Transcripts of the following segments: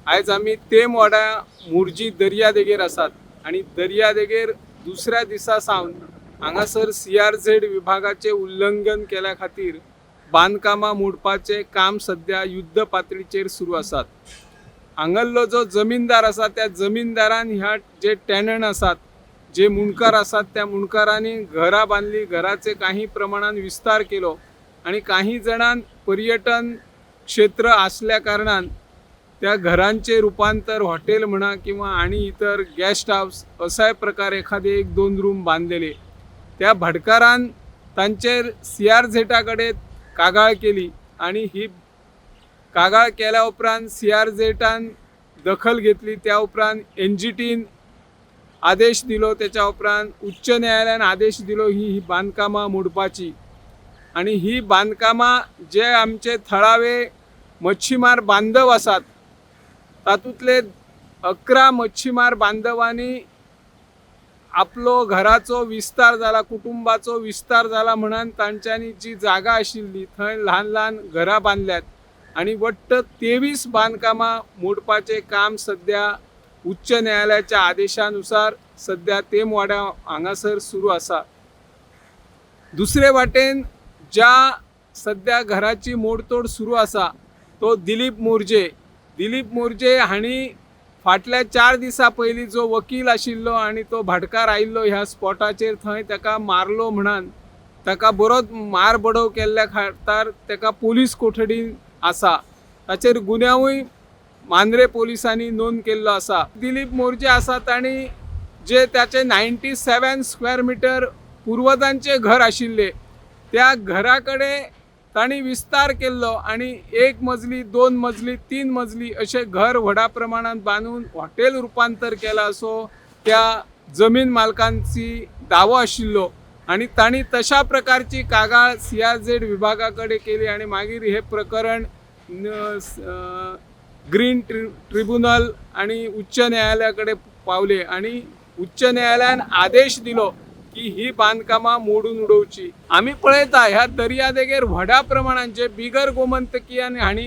आयज आमी तेमवाडा मोरजी दर्यादेगेर आसात आनी दर्यादेगेर दुसऱ्या दिसा सावन हांगासर सीआरझेड विभागाचें उल्लंघन केल्या खातीर बांदकामां मोडपाचें काम सद्या युद्ध पातळीचेर सुरू आसात. हांगल्लो जो जमीनदार आसा त्या जमीनदारान ह्या जे टेनंट आसात, जे मुंडकार आसात, त्या मुंडकारांनी घरां बांदली, घराचे काही प्रमाणान विस्तार केलो आनी काही जाणान पर्यटन क्षेत्र आसल्या कारणान त्या घरांचे रुपांतर हॉटेल म्हणा किंवा आणि इतर गेस्ट हावस असाय प्रकार एखादे एक दोन रूम बांदलेले. त्या भाटकारान तांचेर सीआरझेडा कडेन कागाळ केली आनी ही कागाळ केल्या उपरांत सीआरझेडान दखल घेतली. त्या उपरांत एनजीटीन आदेश दिलो, त्याच्या उपरांत उच्च न्यायालयान आदेश दिलो ही ही बांदकामां मोडपाची. आनी ही बांदकामां जे आमचे थळावे मच्छीमार बांधव आसात, तातूंतले 11 मच्छीमार बांधवांनी आपलो घराचो विस्तार जाला, कुटुंबाचो विस्तार जाला म्हणून तांच्यांनी जी जागा आशिल्ली थंय ल्हान ल्हान घरां बांदल्यात आनी वट्ट 23 बांदकामां मोडपाचें काम सद्या उच्च न्यायालयाच्या आदेशानुसार सद्या तेमवाड्या हांगासर सुरू आसा. दुसरे वाटेन ज्या सद्या घराची मोडतोड सुरू आसा तो दिलीप मोरजे. दिलीप मोरजे हांणी फाटल्या 4 दिसां पयलीं जो वकील आशिल्लो आनी तो भाटकार आयिल्लो ह्या स्पॉटाचेर, थंय ताका मारलो म्हणान ताका बरोच मार बडोव केल्ल्या खातार ताका पोलीस कोठडीन आसा. ताचेर गुन्यांवूय मांद्रे पोलिसांनी नोंद केल्लो आसा. दिलीप मोरजे आसा तांणी जे ताचे 97 स्क्वेअर मिटर पुर्वजांचें घर आशिल्लें त्या घरा कडेन तांणी विस्तार केल्लो आनी 1 मजली, 2 मजली, 3 मजली अशें घर व्हडा प्रमाणांत बांदून हॉटेल रुपांतर केलां असो त्या जमीन मालकांची दावो आशिल्लो आनी तांणी तशा प्रकारची कागाळ सीआरझेड विभागा कडेन केली आनी मागीर हें प्रकरण ग्रीन ट्रिब्युनल आनी उच्च न्यायालया कडेन पावले आनी उच्च न्यायालयान आदेश दिलो की ही बांदकामां मोडून उडोवची. आमी पळयता ह्या दर्यादेगेर व्हडा प्रमाणान जे बिगर गोमंतकीय हांणी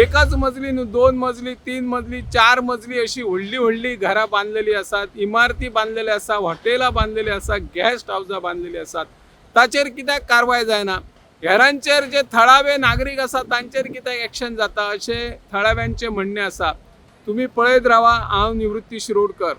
एकच मजली न्हू, 2 मजली, 3 मजली, 4 मजली अशी व्हडली व्हडली घरां बांदलेली आसात, इमारती बांदलेली आसा, हॉटेलां बांदलेली आसा, गेस्ट हावजां बांदलेली आसात. ताचेर कित्याक कारवाय जायना? हेरांचेर जे थळावे नागरीक आसा तांचेर कित्याक एक्शन जाता अशें थळाव्यांचें म्हणणें आसा. तुमी पळयत रावा. हांव निवृत्ती शिरोडकर.